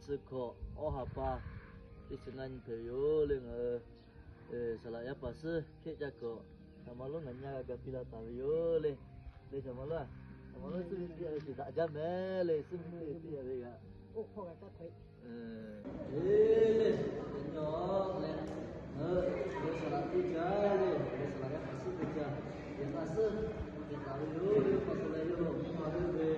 Suh hkawꞈ awˇ ha pa teˇ chi ngaˇ nyi hpehꞈ ve yoˬ le. Ngaˬ hui saˍ laꞈ yaˇ paˍ suhˉ hkehˉ caˇ hkawꞈ, saˍ ma lonˉ ngaˬ nyaˇ g'a ga piˇ la taˍ ve yoˬ le. Le saˍ ma lonˉ, saˍ ma lonˉ suhˉ ve teˇ g'aˇ ve shiˍ daꞈ jaˇ mehˍ le, suhˉ ve teˇ g'aˇ ve g'aꞈ. Oˇ hk'aw g'a taˇ hkawehꞈ. Eˬ, le, nyi leh, ngaˬ hui, ngaˬ hui saˍ laꞈ teˇ ca le, ngaˬ hui saˍ laꞈ yaˇ paˍ suhˉ teˇ ca, yehˬ k'a suhˉ, yehˬ taˍ ve yoˬ le, pa taw leh yawˇ lo nyi ma ve ve,